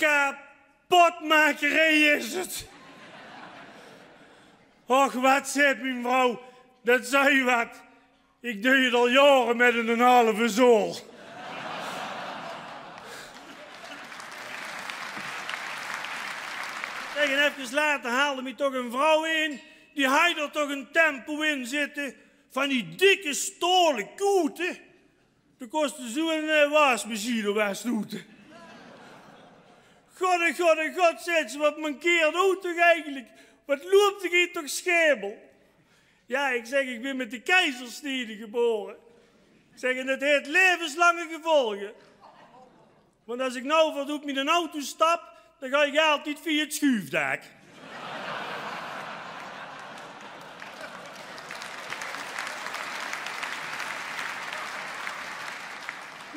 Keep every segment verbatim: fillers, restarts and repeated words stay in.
Ja, potmakerij is het. Och, wat, zaet mien vrouw, det zag wat. Ik dij het al jaore met een halve zool. Zeg, en efkes later haalde mie toch een vrouw in. Die haj d'r toch een tempo in zitte. Van die dikke stole koete. De koste zoe'n eh, wasmachine door waar sloete. God, en god, en god, zaet ze, wat mankeert ow toch eigenlijk? Wat loopt er hier toch schemel? Ja, ik zeg, ik ben met de keizersnede geboren. Ik zeg, en det heeft levenslange gevolgen. Want als ik nou wat op mijn auto stap, dan ga ik altijd via het schuifdak.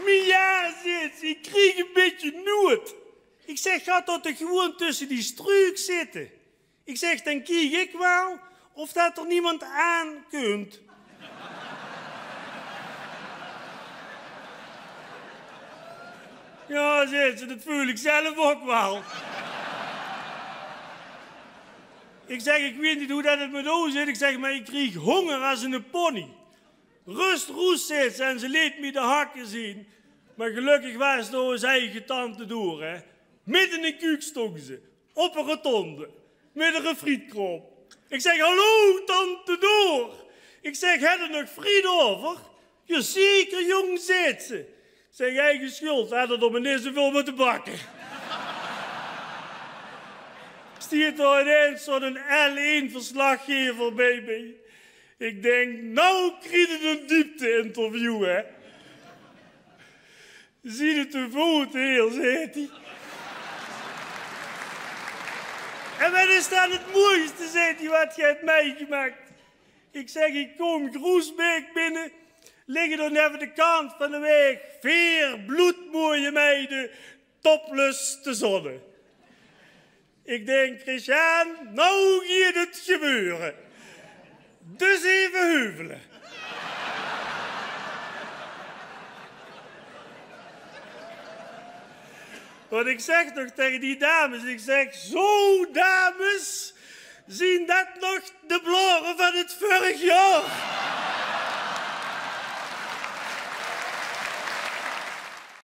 Mia, zaet ze, ik krieg een beetje nood. Ik zeg, gaat dat er gewoon tussen die struuk zitten? Ik zeg, dan kiek ik wel of dat er niemand aankumt. Ja, zaet ze, dat voel ik zelf ook wel. Ik zeg, ik weet niet hoe dat het met ow zit. Ik zeg, maar ik kreeg honger als een pony. Rust, roes, zaet ze, en ze leet mie de hakken zien. Maar gelukkig was door zijn eigen tante door, hè. Midden in kuuk stong ze, op een rotonde, met een frietkraam. Ik zeg, hallo, tante Door. Ik zeg, hedde nog friet over? Jazeker, jong, zaet ze. Zeg, eigen schuld, had er maar niet zoveel moeten bakken. Stiet er ineens zo'n L één-verslaggever bij mij. Ik denk, nou krieg ik een diepte-interview, hè. Zie het te voet, heer, zaet hij. En wat is dan het mooiste, zaet hij, wat je hebt meegemaakt? Ik zeg, ik kom Groesbeek binnen, liggen door neven de kant van de weg veer bloedmooie meiden topless te zonnen. Ik denk, Christian, nou gaat het gebeuren. Dus even heuvelen. Want ik zeg nog tegen die dames, ik zeg, zo dames, zien dat nog de blaren van het vorig jaar?